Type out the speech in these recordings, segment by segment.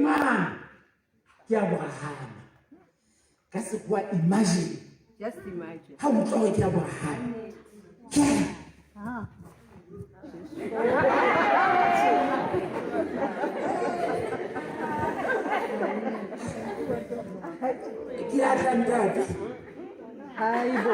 mang ke Abrahama ka sekgowa imagine Just imagine. ha o utlwa hore ke Abrahama ke ke a tla ntate Hayibo.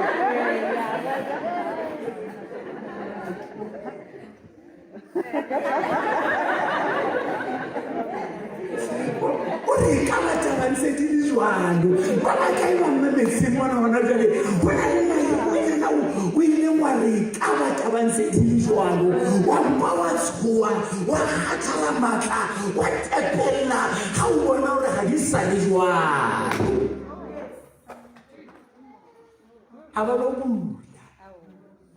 O re ka ba taba ntse di le jwalo ba ba kae ba mmametseng mona hona jwale ho na le maemonyana o ileng wa re ka ba taba ntse di le jwalo wa mpa wa tshoha wa kgathala matla wa tepella ha o bona hore ha di sa le jwalo a ba lo bula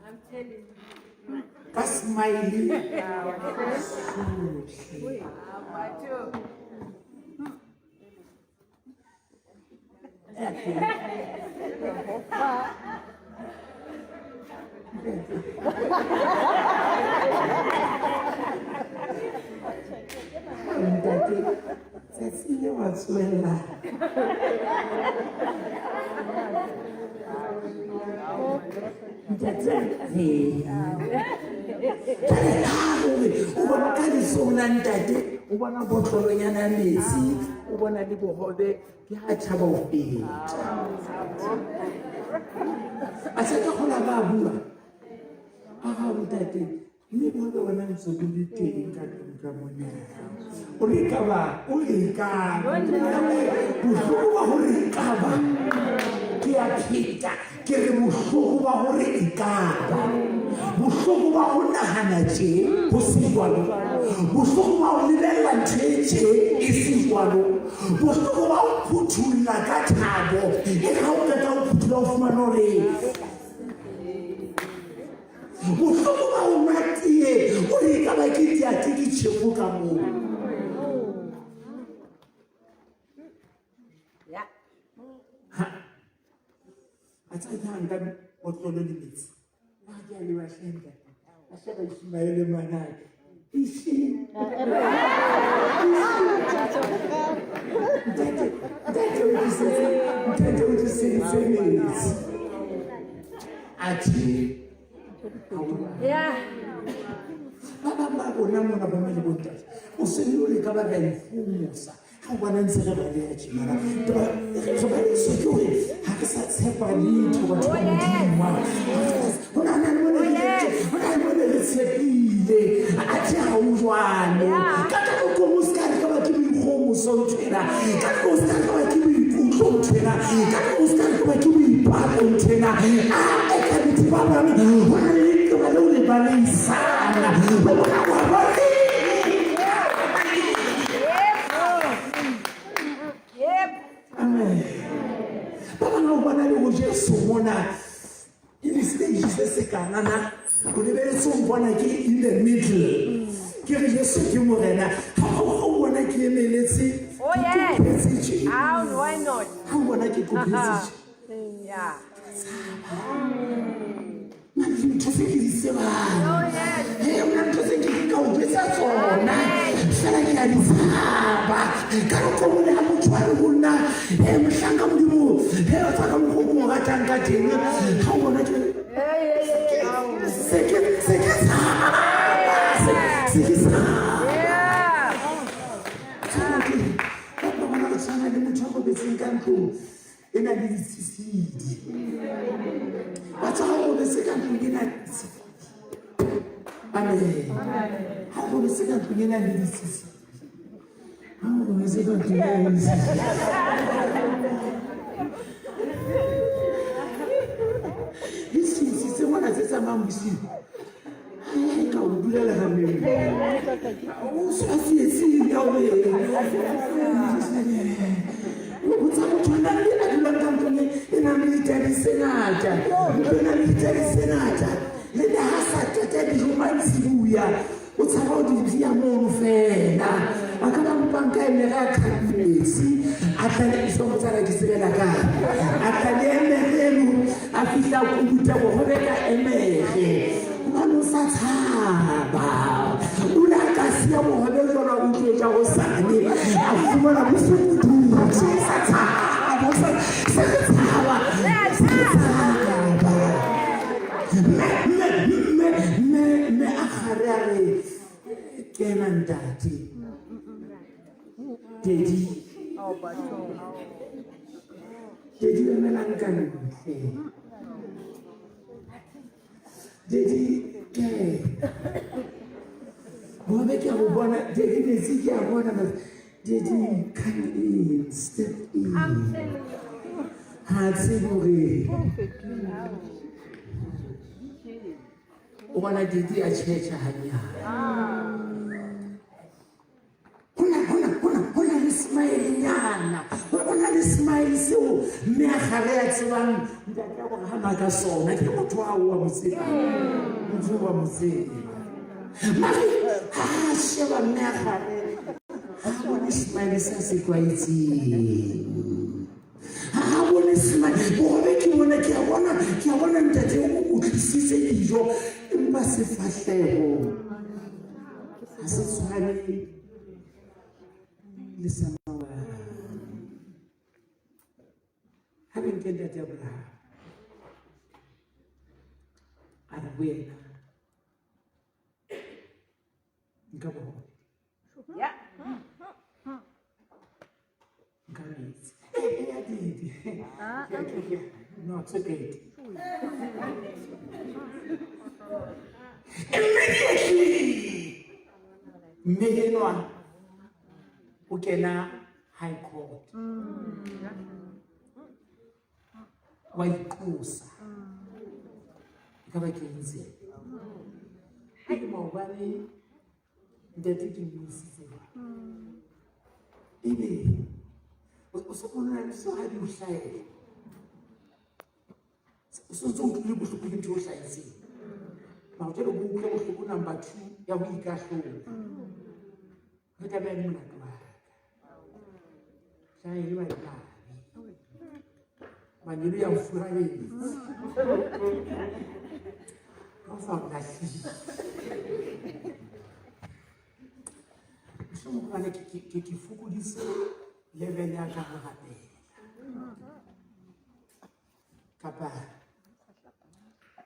I'm telling you. Ka smile sohle. Ntate, tsatsi le wa tsoella. Ntate, ee. Jwale ka hore o bona ka letsohong la ntate, o bona botlolonyana ya metsi, o bona le bohobe, ke ha tjhaba ho feta. A se ka kgola ba bua. A ga ntate, mme bohobe bona ntse bo le teng ka tlung ka mona. O re ka ba, o re ka. Bohloko ba hore e ka ba. Ke a pheta, ke re bohloko ba hore e ka ba. Bohloko ba ho nahana tje, ho se jwalo. Bohloko ba ho lebella ntho e tje, e se jwalo. Bohloko ba ho phuthulla ka thabo, e re ha o qeta ho phuthulla o fumane hore bohloko ba ho nwa tee o re e ka ba ke diate ke tjhefo ka moo. Ha. A tsaya ke ha nka botlolo le metsi. A ke a leba hle ntate. A sheba Ismaele ngwanake. Ishi. Ntate, ntate o tlisetse, ntate o tliseditse metsi. Athe. Ba bang ba rona mona bo mme le bontate, o se le hore ka ba re a ikgomosa ha o bona ntse re baleha tjenana. Re balehiswa ke hore ha re sa tshepa letho batho ba Modimo. Ho na le mona ho na le mona re tshepile, athe ha ho jwalo. Ka nako o se ka re ka ba ke boikgohomoso nthwena, ka nako o se ka re ka ba ke boikutlo nthwena, ka nako o se ka re ka ba ke boipako nthwena. A ka batho ba bang ho na le leqeba leo le balehisana. Ba bona wa ba Amen. Ba bang ha o bona le ho Jesu mona e le stage se se kanana o lebeletse o mpona ke in the middle ke re Jesu ke morena ha o bona ke emeletse Oh, ke yes. kopetse tje Ah, why not? ha o bona ke kopetse tje Yeah. Na le dintho tse ke di tsebang Oh, yes. Ee, ho na le ntho tse nke ke ka o jwetsa tsona fela ke a di tshaba ka nako e nngwe le ha motho a re ho nna e mohlanka modimo e o tswa ka mokgwa o ke mo ratang ka teng ha o bona ke se ke se ke tshaba se ke tshaba Yeah. tshwana ke ka bona re tshwana le motho a robetseng ka ntlong e na le ditshisidi ba tsa go robetse ka ntlong e na le ditshisidi amen ha o robetse ka ntlong e na le ditshisidi ha o robetse ka ntlong e na le ditshisidi ditshitshi tse mona tse tsamayang bosigo ka o dulela rameng o sa tsietsing ya hore o botsa motho a nang le a dulang ka ntlong e nang le ditadi tse ngata ntlo e nang le ditadi tse ngata le ne ha sa qeta dijo mantsibuya o tshaba ho di dia mono fela a ka ba mpang ka emere a khapi metsi a tla le iso motsana ke tsebela kae a tla le emere eno a fihla kubuta bohobe ka emere hobane o sa tshaba o ne a ka siya bohobe jwalo a utlwetsa hosane A fumana bo se bo dutse, o sa tshaba, o sa se re tshaba, se re tshaba. Mme mme mme mme mme a gare a re kena ntate. Daddy. Daddy emelang ka ntle. Daddy kena. Bobe ke a bo bona, Daddy metsi ke a bona, but Daddy come in, step in. Ha tsebe hore o bona Daddy a tjhetjha hanyane. Hona hona hona hona le smile-nyana. Ho na le smile seo mme a gare a tsebang ntate Abraham ka sona. Ke motho ao wa mo tseba. Motho wa mo tseba. Mare ha a sheba mme a gare ha a bone smile se a se tlwaetseng. Ha a bone smile. Bobe ke bona ke a bona ke a bona ntate o tlisitse dijo empa sefahleho ha se tshwane le sa maobane. Ha re nke ntate Abraham a re ho yena nka bohobe Yeah. nka metsi. Eh, Didi. No, it's okay. Immediately mme enwa o kena high court wa iqosa e ka ba ke entseng e maobane ntate ke mo isitse jwang ebe o se o na le so ha di o hlahela o se ntse o utlwile bohloko ke ntho e o hlahetseng mara jwale o utlwe bohloko number two ya ho ikahlola re tlameha le molato wa ka hlaele madimabe manyelo ya mfuraletse ka o sa o lahlile mohlomong hobane ke fokoditse level ya ka ho rapela kapa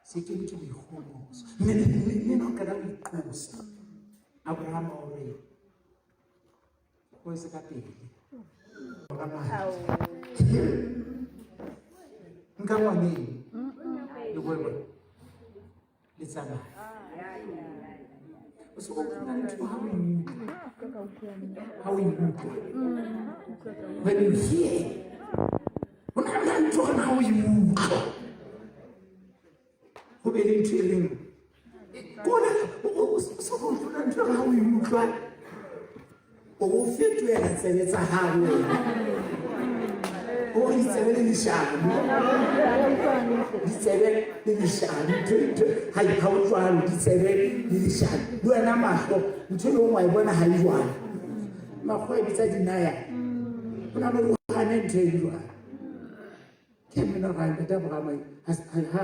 se ke ke boikgomoso mme mme no qala o iqosa Abraham o re o se ka pele nka ngwaneng le boe le tsamaye o se o na le ntho ha o e utlwa ha o e utlwa when you hear ho na le ntho ha o e utlwa ho be le ntho e leng kona o se o utlwa ntho ha o e utlwa o bo fetohela tsebe tsa hao wena o re ditsebe le leshano ditsebe le leshano ntho ntho ha ha o jwalo ditsebe le leshano le wena mahlo ntho e leng wa e bona ha e jwalo makgowa e bitsa dinaya o na le o hane ntho e jwalo ke mena ga ntate Abraham ha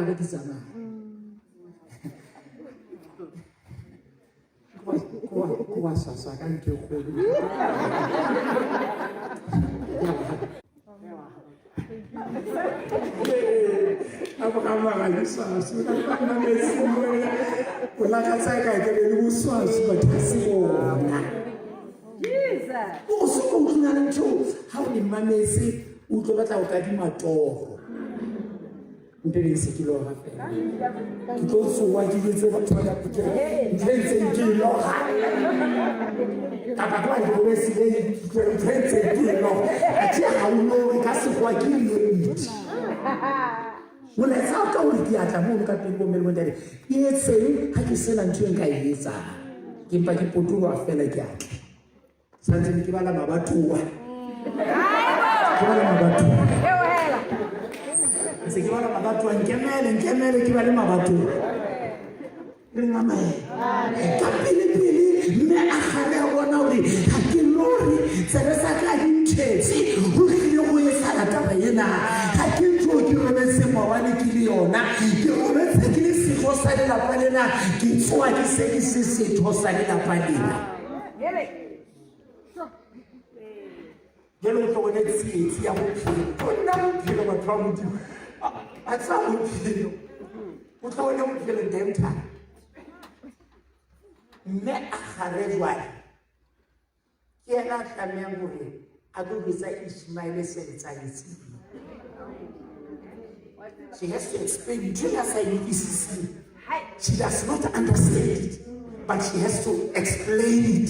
re ke tsamaya ko wa swaswa ka ntho e kgolo Abraham ga ke swaswe ka nna metsing o lakatsa ka ke be le boswaswe batho ha se bona Jesus. o se o utlwana le ntho ha o di mametse o tlo batla ho kadima toro mpe be se ke lora fela ke tlo tsoa ke jwetse batho ba ka phuthego ntho e ntseng ke e lora kapa ke ba ke robesile ntho e ntseng ke e lora athe ha o lore ka sekgowa ke reality molaetsa o ka hore ke atla mono ka pele bomme le bontate ke etseng ha ke sena ntho e nka e etsang ke mpa ke potoloha fela ke atla santsene ke bala mabatowa ke bala mabatowa ntse ke bala mabatowa nkemele nkemele ke bale mabatowa re ngamela ka pele-pele mme a gare a bona gore ga ke lore tsebe sa ka di nthetse go tlile go etsala taba ena ga ke ntho ke robetse maobane ke le yona ke robetse ke le setho sa lelapa lena ke tsoa ke se ke se setho sa lelapa lena. Jwale o tlo bone tsietsi ya bophelo. O nna bophelo batho ba Modimo. A tseba bophelo. O tlo bone bophelo ntate. Mme a gare jwale ke yena a tlamehang hore a tlo jwetsa Ishmaele se etsahetseng. She has to explain ntho ena a sa e utlwisiseng. She does not understand it, but she has to explain it.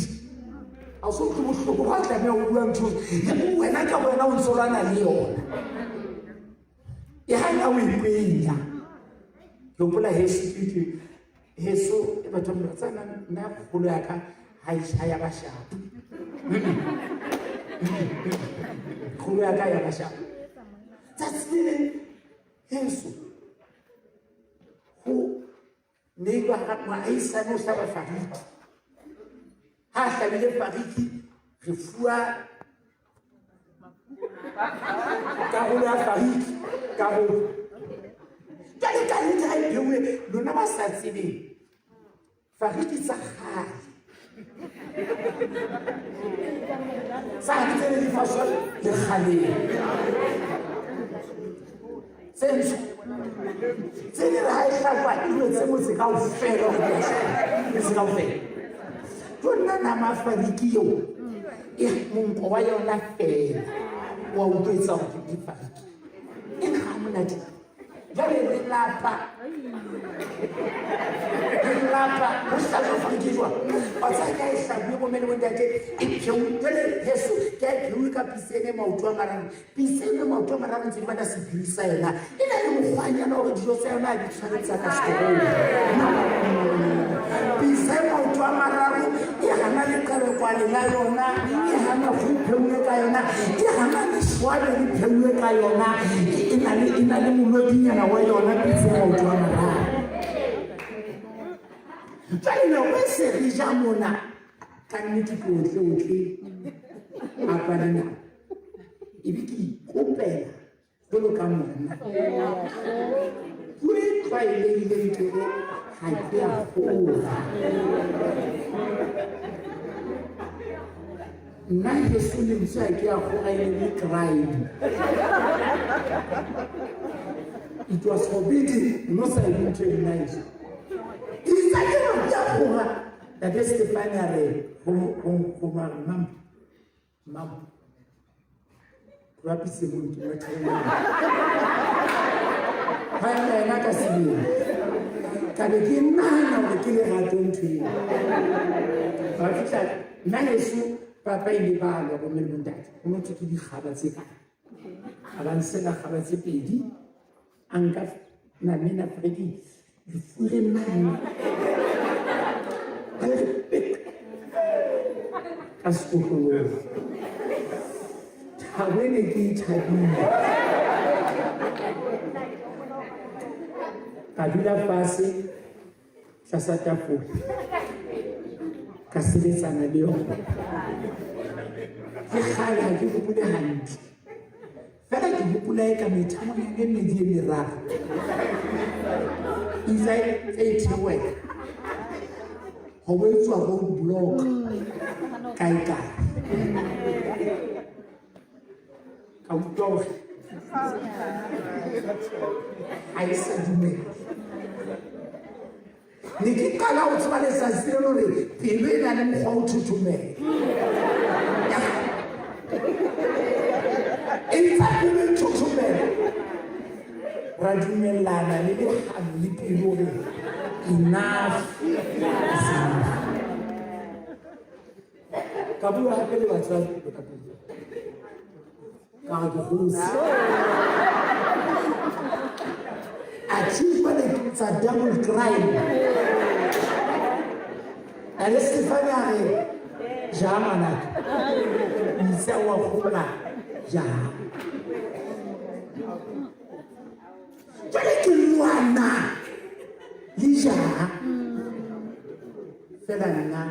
Ha o so utlwe bohloko ba tlameha ho bua ntho wena ka wena o ntso lwana le yona. E hana o e kwenya. Ke hopola heso ke heso e batho ba tsana nna kgolo ya ka ha e ya ba shapo. Kgolo ya ka ya ba shapo. Tsatsi le leng heso ho neighbor moahisane o hlaba fariki. Ha a hlabile fariki re fuwa karolo ya fariki karolo. Jwale ka nnete ha e pheuwe lona ba sa tsebeng fariki tsa kgale tsane tse ne di faswa lekgaleng tse ntsho tse di re ha e hlajwa e wetse motse kaofela hore di a hlajwa motse kaofela. Jo nna nama ya fariki eo e monko wa yona fela wa utlwetsa hore ke fariki e nkga monate. Jwale re lapa re lapa ho hlajwa fariki jwang wa tseba ke a e hlabuwe bo mme le bontate e pheuwe jwale heso ke a e pheuwe ka pitsa ena e maoto a mararo pitsa ena e maoto a mararo ntse di batla sephiri sa yona e na le mokgwanyana hore dijo tsa yona ha di tshwane tsa ka setorong. Pitsa e maoto a mararo e hana leqebekwane la yona e hana ho pheuwe ka yona e hana leshwabe le pheuwe ka yona e na le e na le molodinyana wa yona pitsa e maoto a mararo. Jwale nako e se re ja mona ka nnete ke otle otle apa le nako ebe ke ikopela jwalo ka monna puo e tlwaelehileng ke re ha ke a kgora. Nna heso lentswe ha ke a kgora e ne le crime. It was forbidden no sa e ntho e nna heso. Itse ke re ke a kgora. Ntate Stefane a re ho ho ho mampo mampo tloha piseng mono ke mathele ha ema yena ka sebele ka be ke nahana hore ke lerato ntho eo. Ba fihla nna heso papa ile ba lwa bo mme le bontate ho no thwe ke dikgaba tse kae a ba nsela kgaba tse pedi a nka namena freki lefure mane a re pek ka sekotlolong. Thabo e ne ke e thabile. Ka dula fatshe tlasa tafole ka sebetsana le yona. Ke kgale ha ke hopole hantle fela ke hopola e ka methamonyana e medi e meraro itse e theohela ho bo etswa road block kae kae. Ka utlwa hore ha e sa dumela. Ne ke qala ho tseba letsatsi leno hore pelo e na le mokgwa o thothomela. E ntsa pelo e thothomela. Ra dumellana le lehano le pelo hore enough is enough. Ka bua hape le batswadi ka pele. Ka re ke kgotsi. Athe jwale ke tsa double crime. Ntate Stefane a re ja ngwanaka o itse wa gola ja. Jwale ke lwana le ja fela nna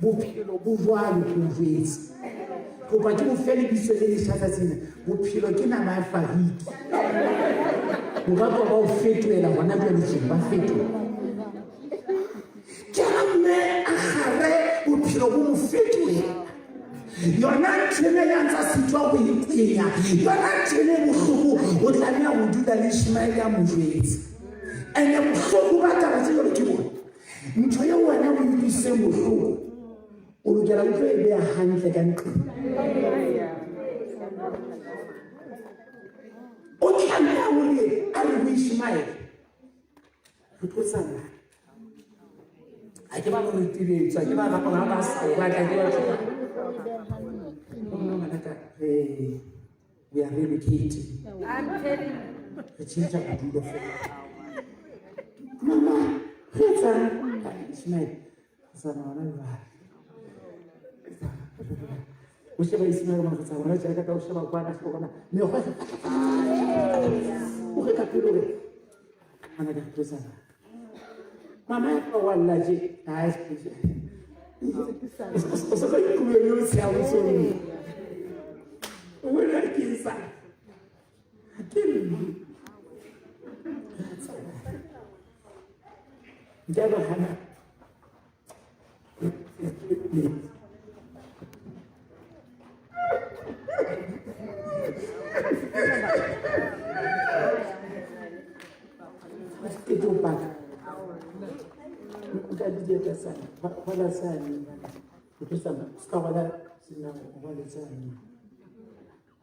bophelo bo jwalo ke o jwetse. Kopa ke mo fe lebitso le letjha tsatsing lena. Bophelo ke nama ya fariki. Bo ka tloha ba o fetohela hona jwale tjena, ba fetoha. Ke ha mme a gare bophelo Bophelo bo mo fetohela. Yona ntho ena ya ntsa sitwa ho e kwenya, yona ntho ena e bohloko, o tlameha ho dula le Ishmaele a mo jwetse. Ene bohloko ba taba tse jwalo ke bona. Ntho eo wena o e utlwisitseng bohloko, o lokela o tlo e beha hantle ka ntlong. O tlameha hore a re ho Ishmaele, re tlo tsamaya. Ha ke ba re tibetswa, ke ba rapa ba sa o batla ke batla. Ngwanaka, re we are relocating. I'm telling you. Re tjhentjha bodulo fela. Mama, re etsang? Ishmael, re tsamaya hona jwale. O sheba Ishmael mona re tsamaya hona tjena ka o sheba kwana, sheba kwana. Mekgwa e o re ka pele hore ngwanaka re tlo tsamaya. Mama ya ka wa lla tje. Ai, o se ka ikutlwe o tsheha o tsone. O wena ke sa. Ha ke lle. Nka ba hana. Ke tlo paka. Nka di dieta sane, rwala sane. Ke tlo tsamaya. Se ka rwala sena, o rwale sane.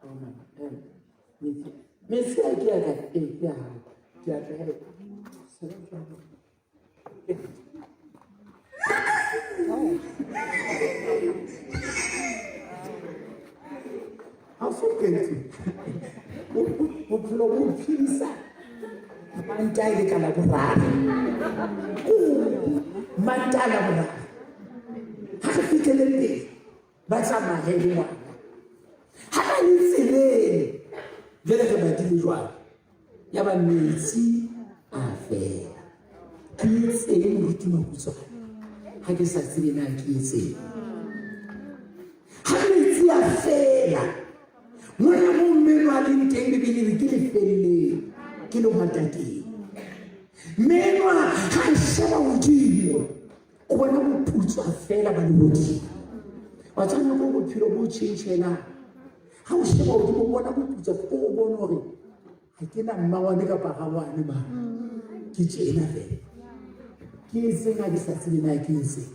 Oh my, metsi. Metsi a ke a ka, ee, ke a hao. Ke a tla he. Sala jwalo. Ha o so qete. Bophelo bo o phedisa Mantaha e le ka Laboraro. Mantaha Laboraro. Ha re fihlele pele, ba tsamaye le ngwana. Ha ba le tseleng, jwale re badile jwalo. Ya ba metsi a fela. Ke etseng moruti Makutswana? Ha ke sa tsebe na ke etseng. Ha metsi a fela, mona mo mmeno a leng teng Bibele re ke lefelleng, ke lehwatateng. Mme enwa ha a sheba hodimo, o bona boputswa fela ba lehodimo. Wa tseba nako eo bophelo bo tjhentjhelang. Ha o sheba hodimo o bona boputswa, o bone hore ha ke na mmangwane kapa rangwane ma. Ke tjena fela. Ke etseng ha ke sa tsebe na ke etseng.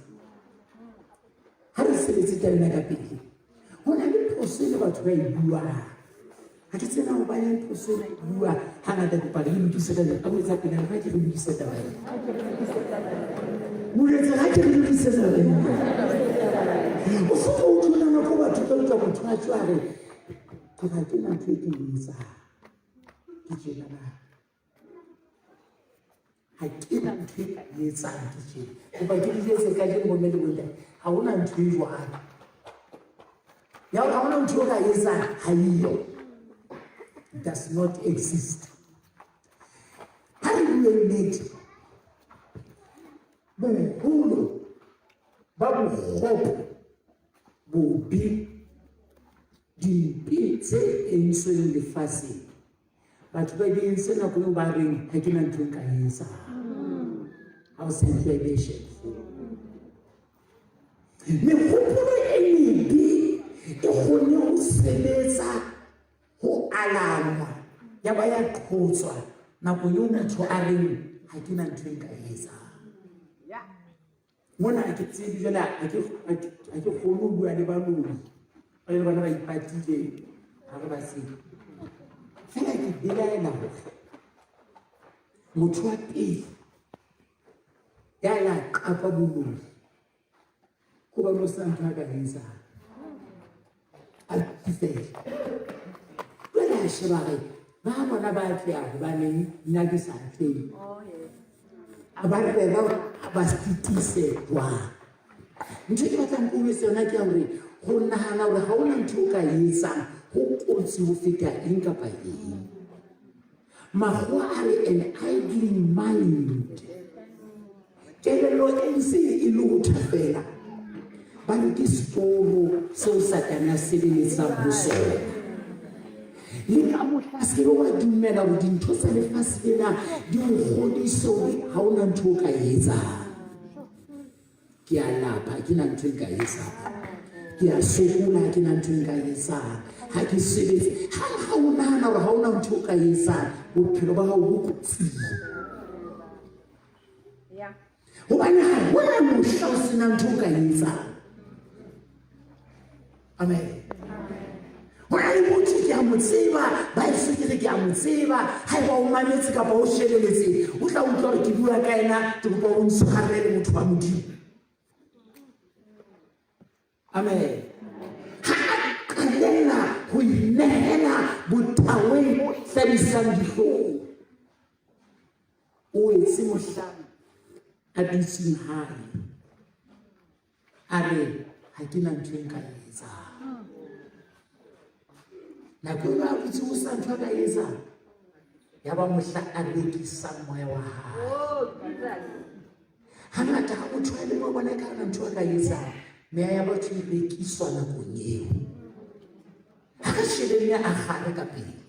Ha re sebetse taba ena ka pele, ho na le phoso e le batho ba e buang. Ha ke tsena hobaneng phoso ena e bua hangata, kopa re lokise ka a etsa pele ha ke re lokise taba ena. Moletse ha ke re lokise taba ena. O se o utlwa nako batho ka utlwa motho a tswa re ke ga ke na ntho e ke e etsang. Ke tjena na. Ha ke na ntho e ka e etsang ke tjena. Kopa ke le jwetse kajeno bomme le bontate, ha hona ntho e jwalo. Ya hore ha hona ntho e o ka e etsang, ha eyo. Does not exist. Ha re bueng nnete, boholo ba bokgopo, bobe, dimpe tse entsweng lefatsheng, batho ba di entse nako eo ba reng ha ke na ntho e nka e etsang. Ha o sa utlwa e be shefo. Mehopolo e mebe e kgonne ho sebetsa ho alangwa ya ba ya qhotswa nako eo motho a reng ha ke na ntho e nka e etsang. Mona ha ke tsebe jwale, ha ke kgone ho bua le baloi. Ba le bona ba ipatile ha re ba tsebe. Feela ke belaela hore motho wa pele ya la qapa boloi hobane o sena ntho a ka e etsang. A fela. Jwale a sheba re ba bona ba atleha hobaneng nna ke sa atlehe. A ba rera hore a ba sitise jwang. Ntho e ke batlang ke o jwetse yona ke ya hore ho nahana hore ha hona ntho o ka e etsang ho kotsi ho feta eng kapa eng. Makgowa a re an idling mind. Kelello e ntse e lotha fela. Ba re ke setoro seo Satane a sebeletsang ho sona. Le ka mohla se ke wa dumela hore dintho tsa lefatshe lena di o kgodise hore ha hona ntho o ka e etsang. Ke a lapa, ha ke na ntho e nka e etsang. Ke a sokola, ha ke na ntho e nka e etsang. Ha ke sebetse. Hang ha o nahana hore ha o na ntho o ka e etsang, bophelo ba hao bo kotsing. Hobane ha hona mohla o sena ntho o ka e etsang. Amen. Ho na le motho ke a mo tseba, ba eso ke re ke a mo tseba, haeba o mametse kapa o shebeletse, o tla utlwa hore ke bua ka ena, ke kopa o ntshwarele motho wa Modimo. Amen. Ha a qalella ho inehela botaweng bo hlabisang dihlong, o etse mohlang a dutseng hae. A re, Ha ke na ntho e nka e etsang. Nako eno a dutse ho sa ntho a ka e etsang. Ya ba mohla a rekisang moya wa hae. Oh, Jesus. Hangata ha motho a le mo bona ka na ntho a ka e etsang, meya ya batho e rekiswa nakong eo. Ha re shebeng ya Agare ka pele.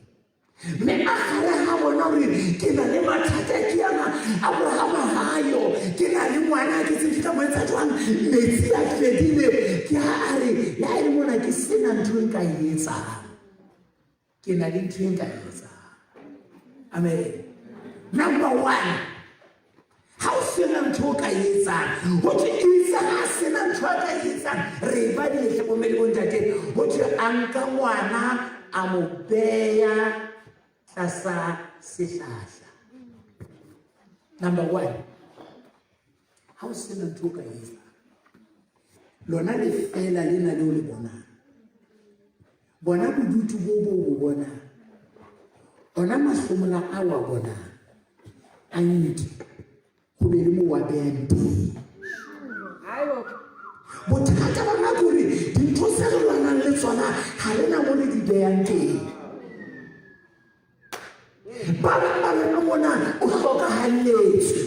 Mme a gare ga bona gore ke na le mathata ke ana Abrahama gayo ke na le ngwana ke tse ke tla mo etsa jwang metsi a fedile ke ha a re le ha e le mona ke sena ntho e nka e etsang ke na le ntho e nka e etsang amen number one Ha o sena ntho o ka e etsang, ho thwe itse ha a sena ntho a ka e etsang, re e badile hle bomme le bontate, ho thwe a nka ngwana a mo beya tlasa sehlahla. Number one, ha o sena ntho o ka e etsang, lona lefeela lena leo le bonang, bona bodutu bo bo bo bonang, ona mahlomola a wa bonang, a nke go be le mo wa beyang teng. Bothata ba rona ke gore dintho tse re lwanang le tsona ga re na mo re di beyang teng. Ba bang ba rona mona o hlokahalletswe,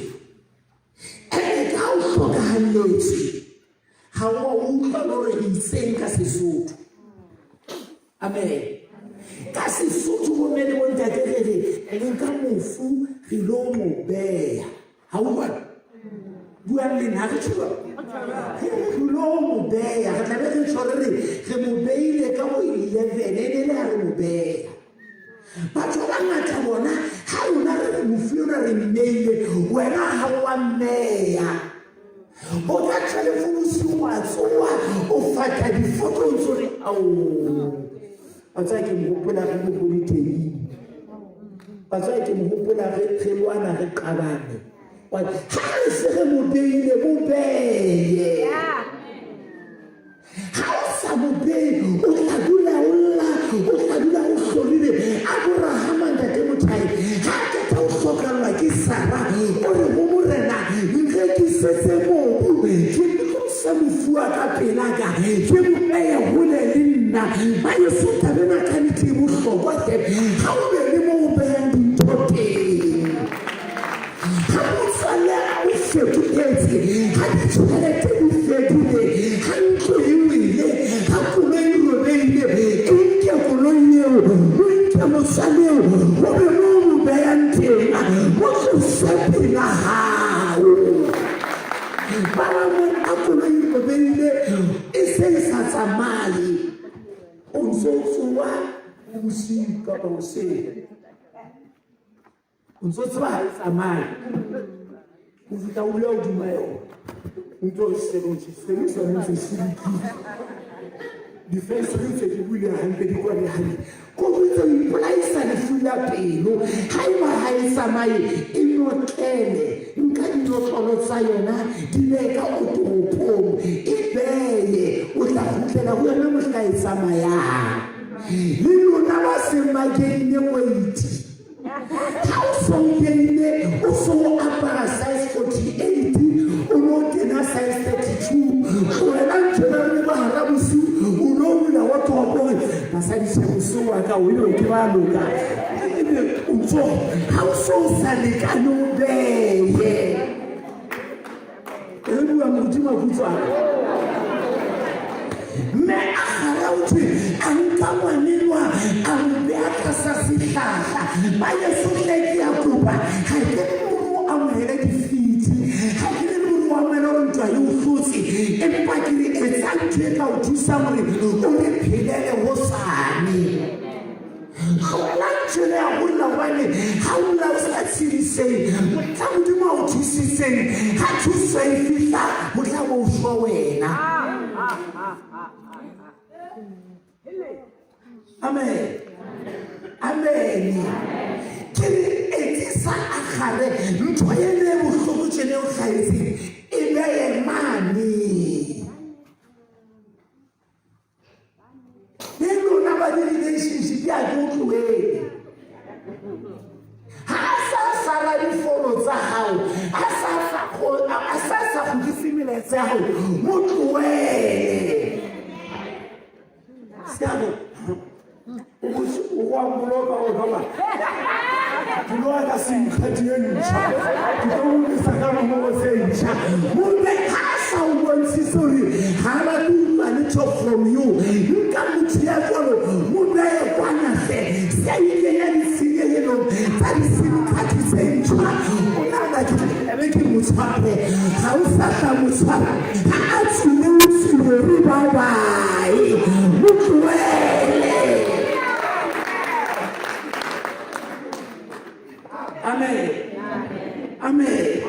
ene ka o hlokahalletswe ga o a utlwa le gore re itseng ka Sesotho. Amen. Ka Sesotho bomme le bontate re re re nka mofu re lo mo beya. Ha o jwalo? Buang le nna re tjho re re lo mo beya re tlabe re tjho re re re mo beile ka bo 11 e ne le ha re mo beya. Batho ba bangata bona ha rona re re mofu yona re mmeile wena ha wa mmeya. O ka tšhelefo bosiu wa tsoa o fata difoto o ntse o re ao wa tsaya ke mogopola re le go diteng wa tsaya ke mogopola re lwana re qabane ha re se re mo beile mo beye Ha o sa mo beye, o tla dula o lla, o tla dula o hlorile. Aborahama ntate Mothai, ha a qeta ho hlokallwa ke Sara, o re ho Morena, Nrekisetse mobu, ke tlose mofu wa ka pela ka, ke mo beye hole le nna. Baheso, taba ena ka nnete e bohlokwa hle. Ha o be le moo o behang dintho teng. Ha motswalle a o fetohetse, ha ditjhelete di fedile, ha ntlo e wele, ha koloi e robehile, e nke koloi eo, o nke motswalle eo, o be mo o mo behang teng, mo tlose pela hao. Ba bang a koloi e robehile, e se e sa tsamaye, o ntso tsoha bosiu kapa hoseng. O ntso tseba ha e tsamaye o fihla o dula hodima yona o ntso o shebe sebe sone ntse se lokile difensere ntse di bule hantle di kwale hantle ko ntse o ipolaisa lefu la pelo ha eba ha e tsamaye e notlele nka dinotlolo tsa yona di beye ka otoropong e beye o tla kgutlela ho yona mohla e tsamayang le lona ba seng ba keine weight Ha o so o kenile o so o apara size 48 o no kena size 32 tlohela ntho ena re le bohara bosiu o no bula wa tloha gore basadi tjhe bosiu wa ka o ebe ke ba loka ebe o ntso ha o so o sa lekane o beye re bua modimo kutswana mme a gara o thwe a nka ngwanenwa a mo beya tlasa sehlahla ba yeso hle ke ya kopa ga ke re more o amohele difiti ga ke re more o amohele gore ntwa ntwa e o hlotse empa ke re etsa ntho e ka o thusang gore o re phelele gosane tlohela ntho ena ya go lla gobane ga o lla o sa tshediseng motla modimo a o thusitseng ga thuso e fihla motla bo o shwa wena. Amen, amen. Ke re etsisa a gare ntho ene e bohloko tjene o hlahetseng e beye mane. Le lona ba di-relationship ya ke o tlohele ha a sa sala difolo tsa hao, a sa kgutlise melaetsa ya hao, mo tlohele. Seabo o wa mboloka o kaba ke lo ka sim card e ntšha ke tlo utlwisa ka nomoro tse ntšha mobe ha sa o bontshitse hore ha ba batle ho utlwa letho from you. Nka motho ya jwalo mo beye kwana hle se a ikenya ditshenyehelong tsa di-sim card tse ntšha. O nahana ke tlabe ke mo tshware ga o sa tla mo tshwara ha a tswile o tswile re bye bye mo tlohele. Amen, amen.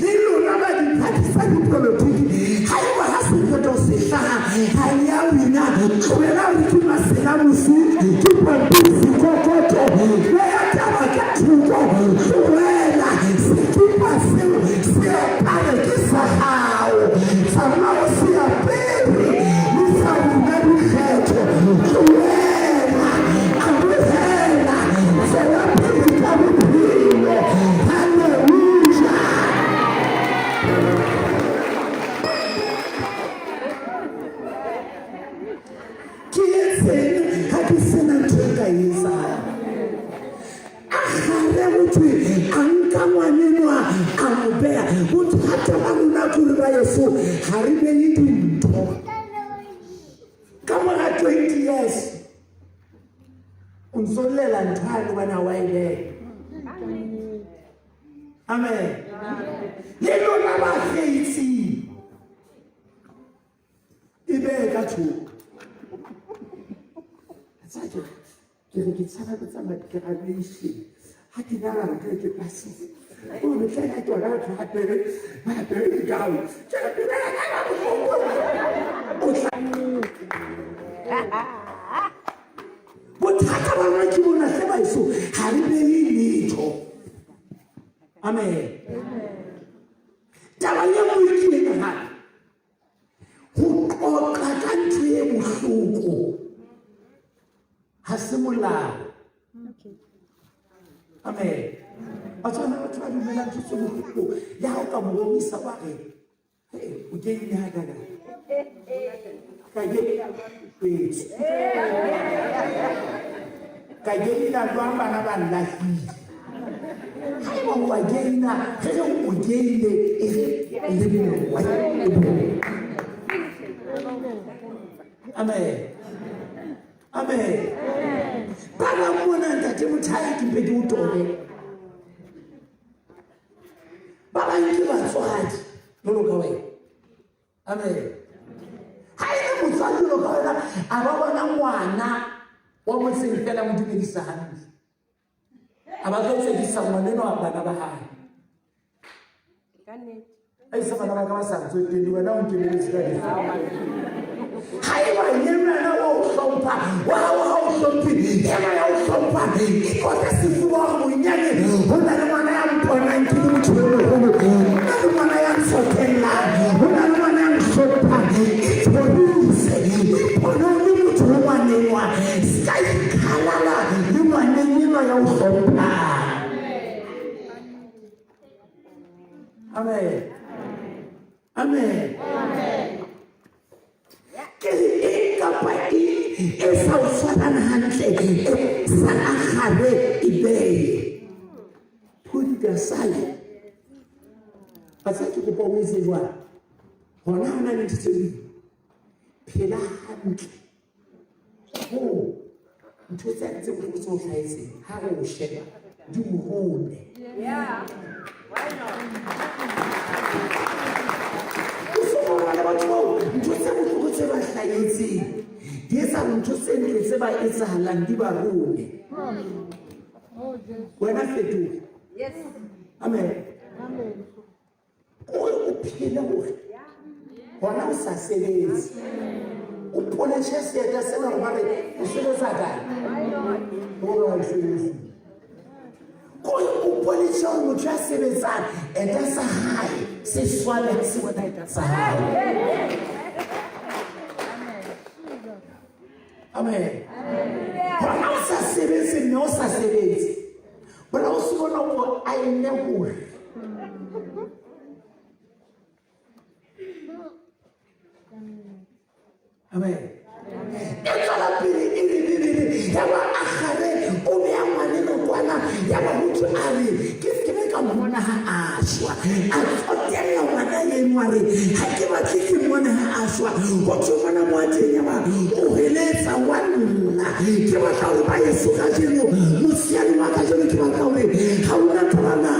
Le lona ba diphathi tsa dipolotiki ga eba ga sephetho se hlaga ga le a wina tlohela gore ke masela mosi ke pampiri sekokoto beya taba ka thoko tlohela sekipa seo se apare ke sa gago tsamao se apere le sa wina dikgetho tlohela amogela tswela pele ka bophelo. Halleluja. Ke etseng ha ke sena ntho e ka e etsang? A gare go thwe a nka ngwanenwa a mo beya. Bothata ba rona ke gore ba yeso ga re beye dintho ka mora 20 years o ntso llela ntho yane hobane ha wa e beya. Amen. Le lona ba feitseng e beye ka thoko. Ke re ke tshaba ke tsamaya graduation ha ke nagana ke ke pasitse o metlha ya tsona batho ba apere ba apere dikao ke re pelo ya ka ya bohloko. O tla bothata ba rona ke bona hle baeso ga re beye letho. Amen. Taba ye nngwe ke ena gape go qoqa ka ntho e bohloko ga se molao. Amen. Batswana batho ba dumela ntho tse bohloko le ha o ka mo romisa wa re o keine ha kana ka ke etswe ka keina jwang bana ba nlahlile. Ha eba o a keina ge re o keile e re le bongwe e bongwe. Amen, amen. Ba bang mona ntate Mothai ke mpe ke o tobe ba bang ke batswadi jwalo ka wena. Amen. Ha e le motswadi jwalo ka wena a ba bona ngwana wa motseng fela mo dumedisa hantle a ba tlo tsekisa ngwaneno a bana ba hae. A isa bana ba ka ba sa tsotelle wena o nkemeletse ka dife. Ha eba yena wa o hlompha wa hao ha o hlomphe yena ya o hlompha ikotla sefuba hore bonyane ho na le ngwana ya mponang ke le motho e moholo, ho na le ngwana ya ntsotellang, ho na le ngwana ya nhlomphang. Ithorise ipone o le motho ho ngwanengwa se ka ikhalala le ngwaneng enwa ya o hlomphang. Amen, amen. Ke re eng kapa eng e sa o tshwarang hantle e sa agare e beye put it aside. Batswadi ke kopa o etse jwang hona ho na le ntho tse ding phela hantle ho ntho tse tse bohloko tse o hlahetseng ha re o sheba di o rone. Yeah. Why not? etseng di etsa ntho tse ntle tse ba etsahalang di ba rone. Wena fetoha. Yes. Amen. Kore o phele hore hona o sa sebetse o poletšhe seeta sena gore ba re o sebetsa kae gore ga o sebetse kore o poletšhe gore motho ya sebetsang eta sa gae se swane se bona eta sa gae. Amen. Hona o sa sebetse mme o sa sebetse bona o se bona o a enne gore. Amen. E tswela pele e re Bibele ya ba agare o beya ngwaneno kwana ya ba motho a re ke se ke ka mmona ha a shwa a tsotella ngwana eno a re ha ke batle ke mmone ha a shwa ho thwe ngwana mo a teng ya ba o heletsa wa nna ke batla hore ba yeso kajeno mosiane wa kajeno ke batla hore ha ona taba na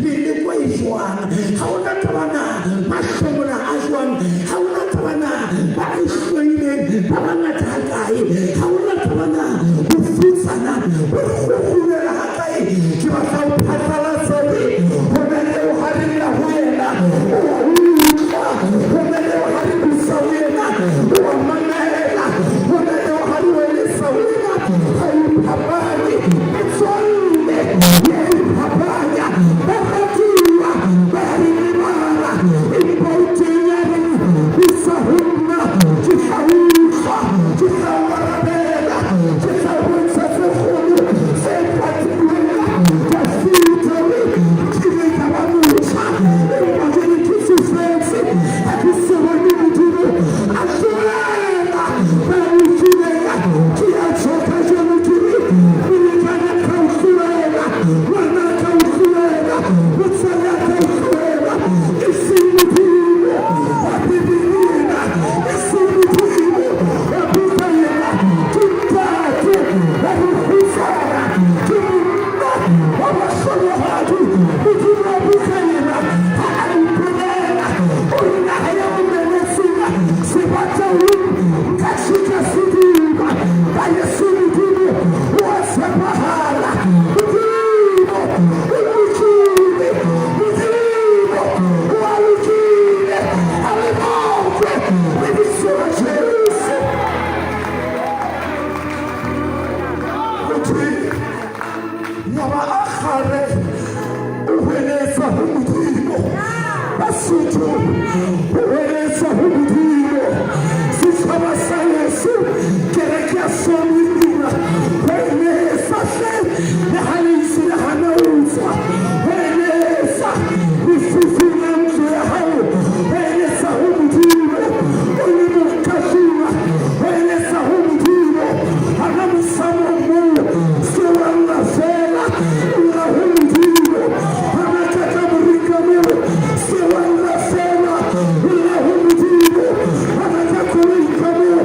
meleko e jwang ha ona taba na mahlomola a jwang ha ona taba na ba re hloileng ba bangata hakae ha ona taba na bofutsana bo re kgokgolela hakae ke batla ho phatlalatsa hore ho na leo ha re lla ho yena o wa utlwa ho na leo ha re busa ho yena o wa mamela ho na leo ha re welesa ho yena ha o iphapanye metswalle ya iphapanya baratuwa ba re lebala empa o teng ya reng busa ho nna ke tla utlwa ke tla o arabela ke tla o bontsha tse kgolo tse patilweng Dafita o kile ka ba motjha empa jwale ke tsofetse ha ke so bone Modimo a tlohela ba lokileng ke a tjho kajeno ke re molekane ka o tlohela ngwana ka o tlohela motswadi a ka o tlohela e seng Modimo wa Bibele ena e seng Modimo wa buka ena ke ntate wa mokgutsana ke monna wa bahlolohadi Modimo wa buka ena ha a ipolela o re naha ya omeletseng sebataung nka tjheka sediba ba yeso Modimo o a tshepahala Modimo o lokile Modimo o a lokile a le bokwe lebitso la Jesu. Ho thwe ya ba Agare o hweletsa ho Modimo Basotho o hweletsa ho Modimo setjhaba sa Yesu kereke ya Somitima hweletsa hle le ha le ise le hana ho tswa hweletsa lefifing la ntlo ya hao hweletsa ho Modimo o le mokatula hweletsa ho Modimo hana mosamong moo se wa lla fela lla ho Modimo hana ka kamoreng ka moo se wa lla fela lla ho Modimo hana ka koloing ka moo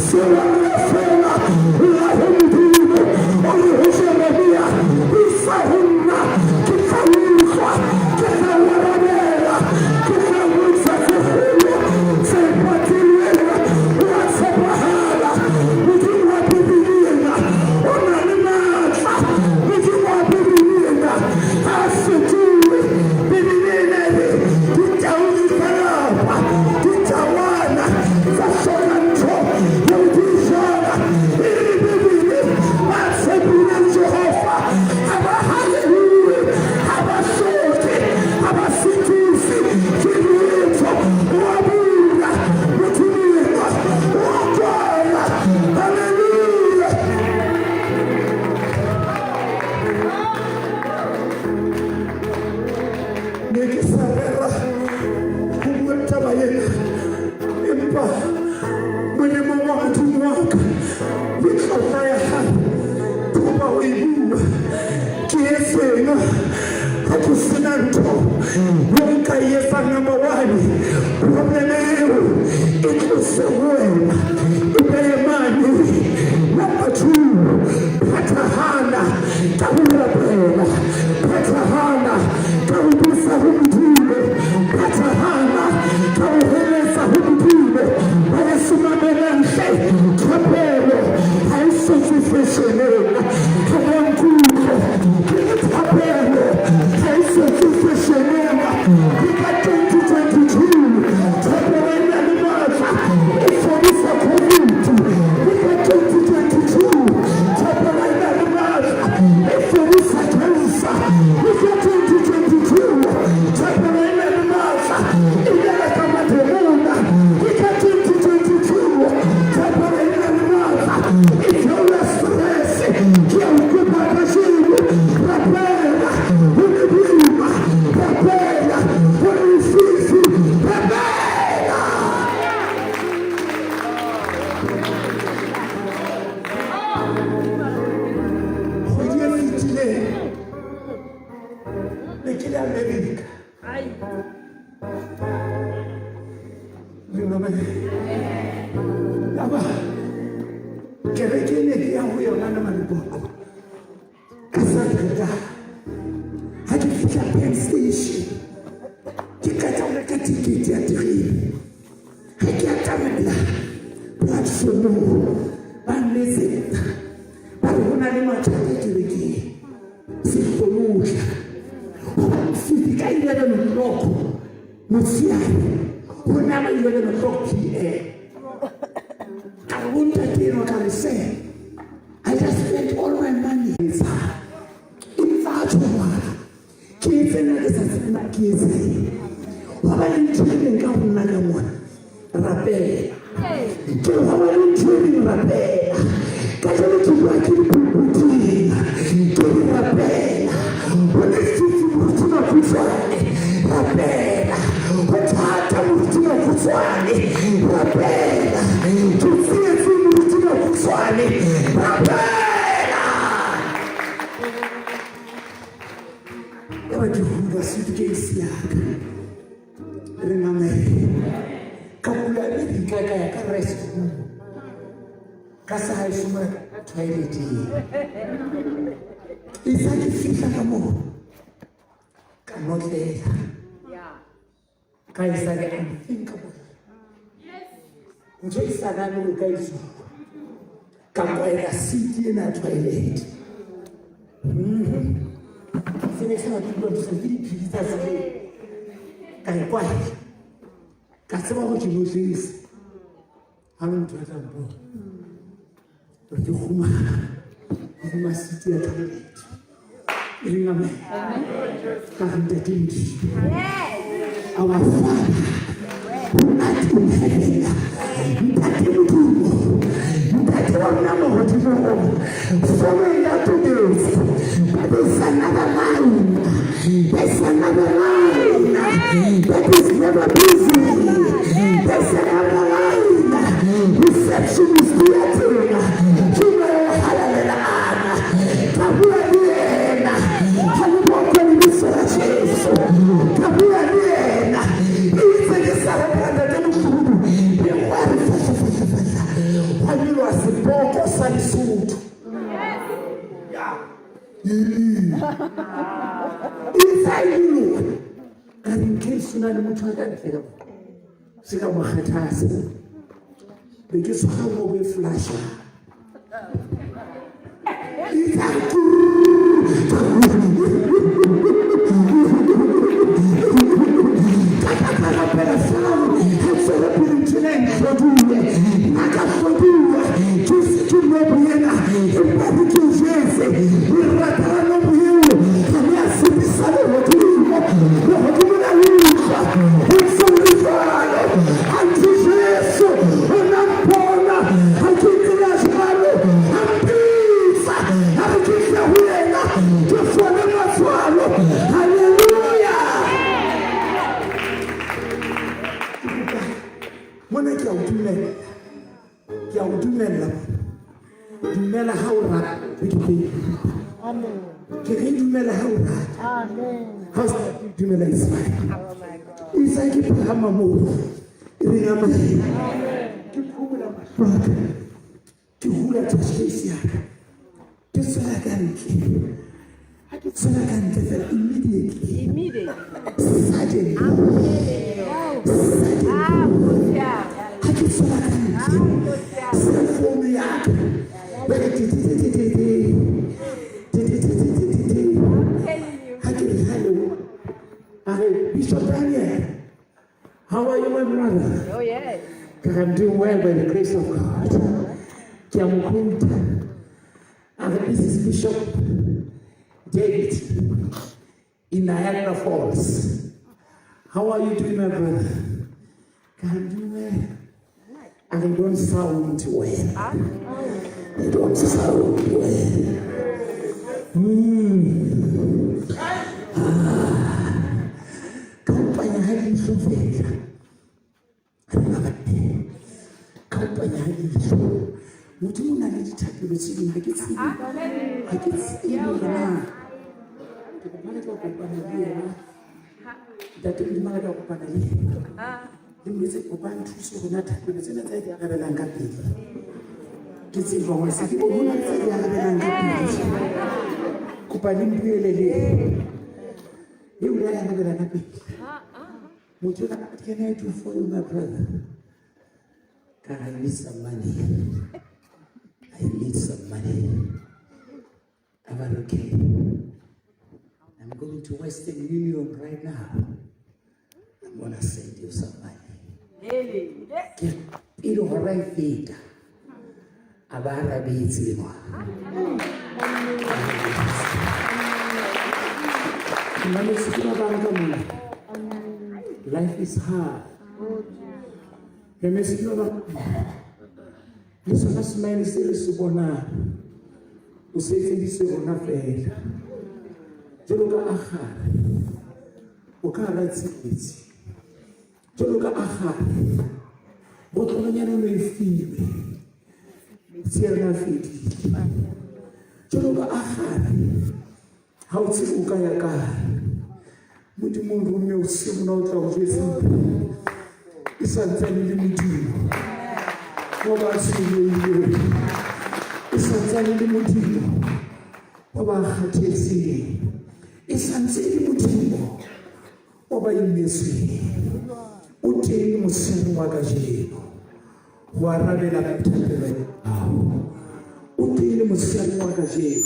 se wa lla fela lla ho Modimo o re ho Jeremia isa ho nna ke tla utlwa ke tla o arabela ke tla bontsha tse kgolo tse patilweng o a tshepahala Modimo wa Bibele ena o na le matla Modimo wa Bibele ena ha a fetohe Bibele ena e re ditau di tla lapa ditawana tsa hloka ntho eo di e jala e re Bibele ba tshepileng Jehova ha ba haleluwe ha ba hloke ha ba sitise ke letho o a bula Modimo enwa o a kwala haleluya. Ne ke sa rera ho bua taba ena empa molemong wa Modimo wa ka le tlotla ya hae kopa ho e bua ke etseng ha ke sena ntho eo nka e etsang number one problem eo e tlose ho wena e behe mane number two phethahana ka ho rapela phethahana ka ho busa ho Modimo phethahana ka ho heletsa ho Modimo ba yeso mamelang hle Kereke e ne ke ya ho yona le Malepoqo ka Sateretaha. Ha ke fihla Penn Station, ke qeta ho reka tikete ya terene. Ha ke atamela platformong, ba nletsetsa ba re ho na le mathata kerekeng, se kgone ho tla. Hobane fifi ka 11 o'clock motshehare, ho nama 11 o'clock PM. Ka re ho ntate enwa, ka re, "Sir, I just spent all my money." Empa a tjho ke etse nna ke sa tsebe na ke etseng, hwa ba le ntho e leng ka ho nna ka mona, rapela. Ke re hwa ba le ntho e leng, rapela. Kajeno ke bua ke le pulputing, ke re rapela. Ho lefifi, moruti Makhutshwane, rapela. Ho thata, moruti Makhutshwane, rapela. Ke tsietse, moruti Makhutshwane, rapela. Yaba ke hula suitcase ya ka, re ngamele ka bula Amerika, ka ya ka restroom ka sa haeso mona, ka toileteng. Itse ha ke fihla ka moo, ka notlela, ka etsa the unthinkable, ntho e sa nane o ka etsuwa. Ka kwaela seat ena ya toilet. Se ne se na ke utlwa ke diphedi tsa tseleng. Ka e kwaela, ka tseba hore ke notletse ha le motho a tla mpona re ke kgumana hodima seat ya toilet. E leng amen. Ka re, "Ntate Modimo, our Father who art in heaven." Ntate Modimo, Ntate wa rona mahodimong, fono ya tobetse, but there's another line, there's another line that is never busy. There's another line, reception is theater. Tumelo halalelang, ka bua le yena. Ha le bokwe lebitso la Jesu. Ka bua le yena. Itse ke sa rapela Ntate Mokubu, e nngwe ya re fahla fahla fahla, hwa nyoloha seboko sa Lesotho. Ya itse a nyoloha, ka re, in case o na le motho a ka ntle ka mo, se ka mo kgathatsa. Be ke tshwara mo e flasha, itse a re ka rapela fela hore ha tswele pele ntho ena e ntlhodule. Nna ka hlodiwa ke se ke nobo ena, empa re ke jetse re ratela nobo eo. Ga le a tshepisa lehodimo, lehodimo la utlwa. Ho ntse ho le jwalo, anthe Jesu o na mpona ha ke tsela jwalo, a mpitsa, a re ke tle ho yena ke fole matswalo. Halleluja! Mona ke a o dumella, ke a o dumella mona. Dumela ha o rata. Ke ke re dumela ha o rata, ha o sa dumela, is fine. Itse ke phahama moo, e reng amen. Ke phomola mahlo a ka, ke hula touchcase ya ka, ke tswela ka ntle. Ha ke tswela ka ntle fela, immediately, Immediately. suddenly, suddenly, ha ke tswela ka ntle, cell phone ya ka ba re tititititi tititititi. Ha ke re hello, a re, "Bishop Daniel, how are you, my brother?" Oh, yes. Ka re, "I'm doing well by the grace of God." Ke a mo quote. A re, "This is Bishop David in Niagara Falls. How are you doing, my brother?" Ka re, "I'm doing well." A re, "Don't sound well. You don't sound well." Ah. Ka o panya ha leihlo fela. Ka o panya ha leihlo. Modimo o na le dithapelo tse ding, ha ke tsebe. Ha ke tsebe hore na. Ke kopa le tla kopana le yena. Ntate Modimo a ka kopana le yena. Le mo etse kopa nthuso hore na thapelo tsena tse di arabelang ka pele. Ke tsejwa hore se ke bone ho na le tse di arabelang ka pele. Kopa le mpuele le eo le arabela ka pele. Motho o what can I do for you, my brother? Ka I need some money. I need some money. I'm like, okay. I'm going to Western Union right now. I'm gonna send you some money. Ke pele hora e feta a ba arabetse enwa. Mametse ke ba bang ka mona. Life is hard. Mametse ke ba bang. Le sona smile se re se bonang o se etseditswe rona fela. Jwalo ka Agare, o ka hara tsietsi. Jwalo ka Agare, botlolonyana o e filwe, metsi a yona a fedile. Jwalo ka Agare, ha o tsebe o ka ya kae. Modimo o romme o se mona o tla o jwetsa e sa ntsane le Modimo wa ba tshwenyehileng, e sa ntsane le Modimo wa ba kgathetseng, e sa ntse e le Modimo wa ba imetsweng. O teng mosehong wa kajeno ho arabela thapelo ya hao. O teng mosehong wa kajeno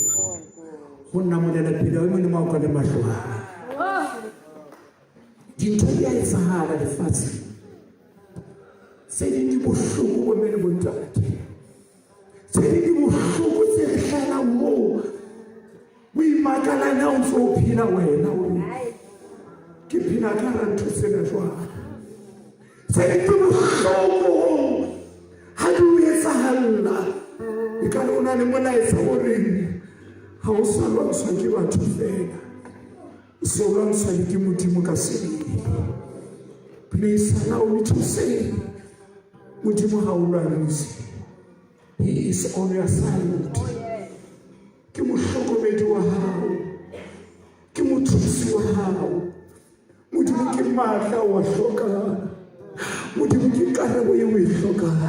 ho namolela pelo ya Modimo wa ka le mahlo a hae. Dintho di a etsahala lefatsheng, tse ding di bohloko bomme le bontate, tse ding di bohloko tse re hlahelang moo o imakalang ha o ntso o phela wena o re ke phela ka hara ntho tsena jwang. Tse ding di bohloko ha di o etsahalla, e ka re o na le molaetsa o reng ha o sa lwantshwa ke batho fela, o se o lwantshwa le ke Modimo ka sebele. Please allow me to say, Modimo ha o lwantshe, he is on your side. Ke mohlokomedi wa hao, ke mothusi wa hao. Modimo ke matla wa hlokang, Modimo ke karabo eo o e hlokang,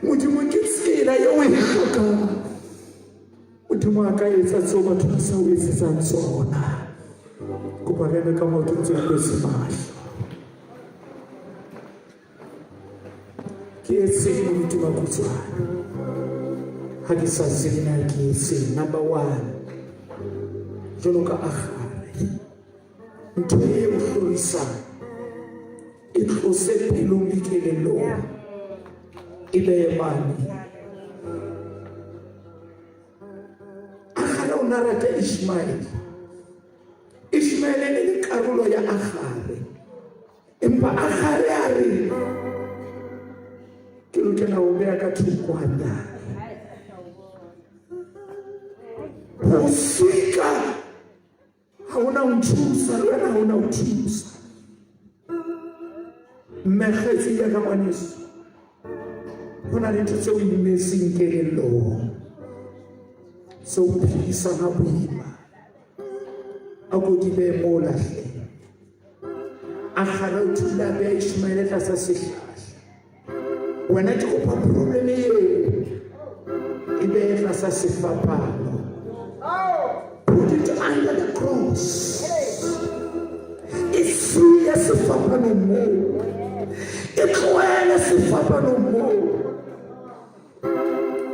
Modimo ke tsela eo o e hlokang. Modimo a ka etsa tseo batho ba sa o etsetsang tsona. Kopa re eme ka maoto ntse re kwetse mahlo. Ke etseng moruti wa Kutswana? Ha ke sa tsebe na ke etseng. Number one, jwalo ka Agare, ntho e o hlorisang e tlose pelong le kelellong, e behe mane. Agare o na rata Ishmael. Ishmael e ne le karolo ya Agare, empa Agare a re ke lokela ho beha ka thoko hanyane. Ho sika ha hona ho nthusa, le wena ha hona ho thusa. Mme kgaitsedi ya ka ngwaneso, ho na le ntho tseo o imetseng kelellong, tseo o phedisang ha boima. A ko di behe moo lahleng. Agare o thula a beha Ishmaele tlasa sehlahla. Wena ke kopa problem eo e behe tlasa sefapano. Put it under the cross. E siye sefapanong moo, e tlohele sefapanong moo.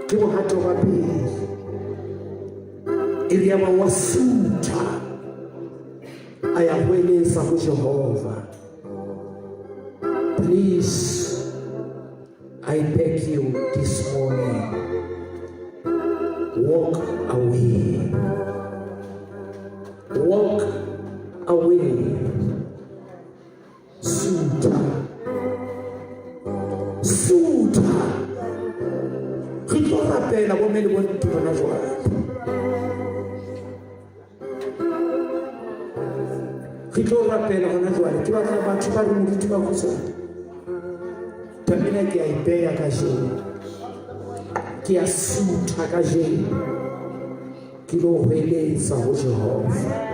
Ke bohato ba pele. E re yaba wa sutha, a ya hweletsa ho Jehova. Please, I beg you this morning, walk away. Walk away. Sutha. Sutha. Re tlo rapela bomme le bontate hona jwale. Re tlo rapela hona jwale. Ke batla batho ba re moruti ba kgutshwane. Taba ena ke a e beha kajeno. Ke a sutha kajeno. Ke lo hweletsa ho Jehova.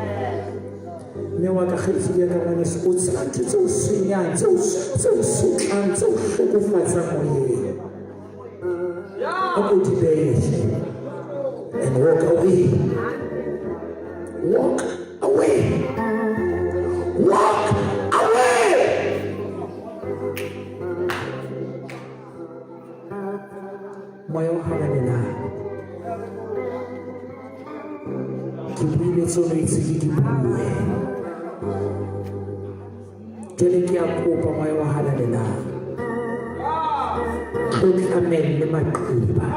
Mme wa ka kgaitsedi ya ka ngwaneso, o tseba ntho tse o senyang, tse o sotlang, tse o hlokofatsang moyeng. A ko di behe and walk away. Walk away. Walk away. Moya o halalelang, ke buile tseo no itse ke di bue. Jwale ke a kopa, moya o halalelang, tlo tlamelle maqeba,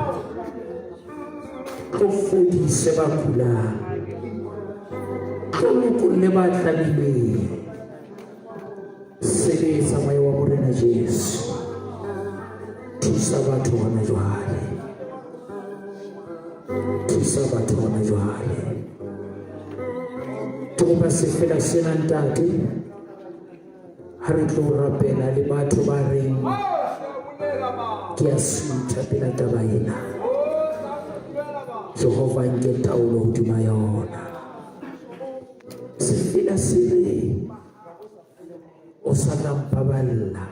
tlo fodise ba kulang, tlo lokolle ba tlamilweng. Sebetsa, moya wa Morena Jesu, thusa batho hona jwale, thusa batho hona jwale. Ke kopa sefela sena, ntate, ha re tlo rapela le batho ba reng ke a sutha pela taba ena. Jehova nke taolo hodima yona. Sefela se re o sa tla mpaballa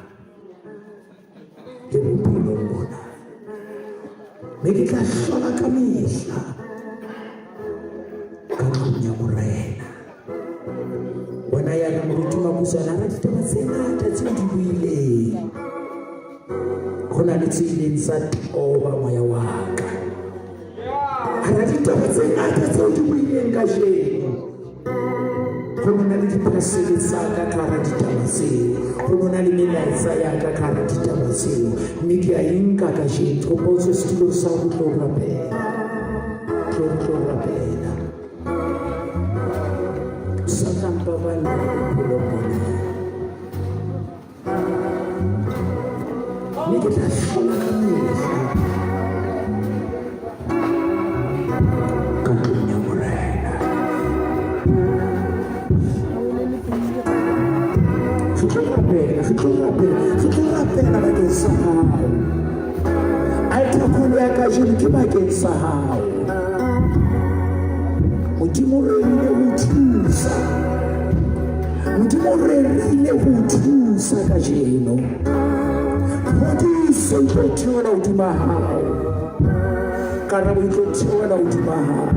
le bophelong bona, mme ke tla hlola ka mehla ka tlung ya Morena. Wena ya re moruti Mabusana, ra ditaba tse ngata tseo di buileng, ho na le tse ileng tsa toba moya wa ka. Hara ditaba tse ngata tseo di buileng kajeno, ho nona le diphasele tsa ka ka hara ditaba tseo, ho nona le melaetsa ya ka ka hara ditaba tseo, mme ke a e nka kajeno. Kopa o tswe setulong sa ho tlo rapela, tlo rapela. Sa tla mpaballa bophelong bona, mme ke tla hlola ka mehla ka tlung ya Morena. Re tlo rapela, re tlo rapela, re tlo rapela bakeng sa hao. Altar call ya kajeno ke bakeng sa hao. Modimo rerile ho thusa, Modimo rerile ho thusa kajeno. Phodiso e tlo theohela hodima hao, karabo e tlo theohela hodima hao.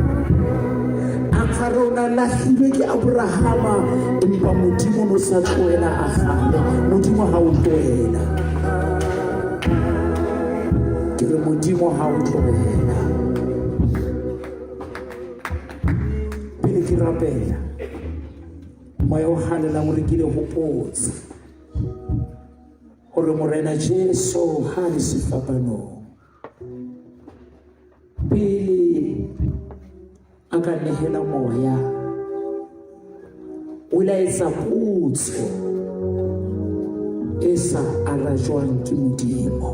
Agare o na lahlilwe ke Abrahama, empa Modimo no sa tlohela Agare. Modimo ha o tlohela. Ke re Modimo ha o tlohela. Pele ke rapela, moya o halelang o re ke le hopotse hore Morena Jesu ha le sefapanong, pele a ka nehela moya, o ile a etsa potso e sa arajwang ke Modimo.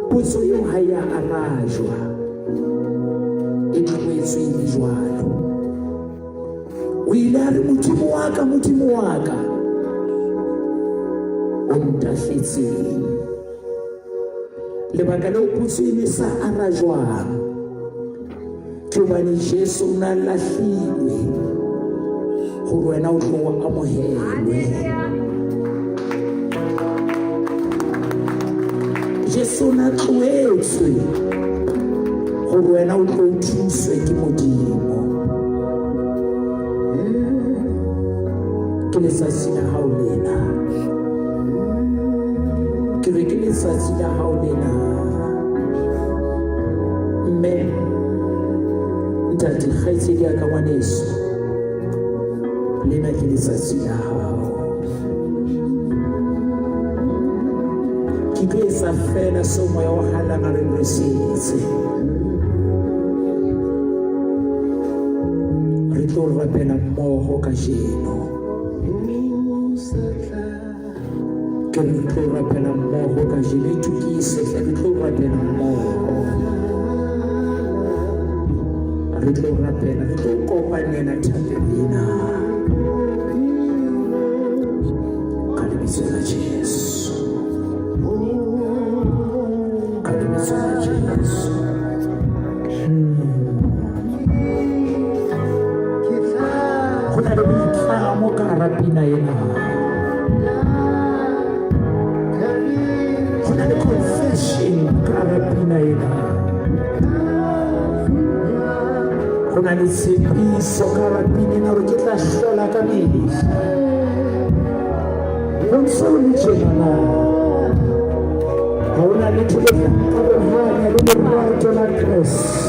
Potso eo ha ya arajwa, e tlohetswe e le jwalo. O ile a re, "Modimo wa ka, Modimo wa ka, o ntahletseng?" Lebaka leo potso e ne sa arajwang ke hobane Jesu o na lahlilwe hore wena o tlo o amohelwe. Jesu o na tlohetswe hore wena o tlo o thuswe ke Modimo. Ke letsatsi la hao lena. Ke re ke letsatsi la hao lena. Mme, ntate, kgaitsedi ya ka, ngwaneso, lena ke letsatsi la hao. Ke tlo etsa feela seo moya o halang a reng re se etse. Re tlo rapela mmoho kajeno. Ke re tlo rapela mmoho kajeno. Itokise hle, re tlo rapela mmoho. Re tlo rapela, re tlo kopanela thapelo ena ka lebitso la Jesu, ka lebitso la Jesu. Ho na le boitlamo ka hara pina ena, ho na le confession ka pina ena. Go na le tshepiso ka hara pina ena hore ke tla hlola ka mehla. Ho ntse ho le tjenana. Ha hona letho le tla nkarohanya le lerato la Kreste.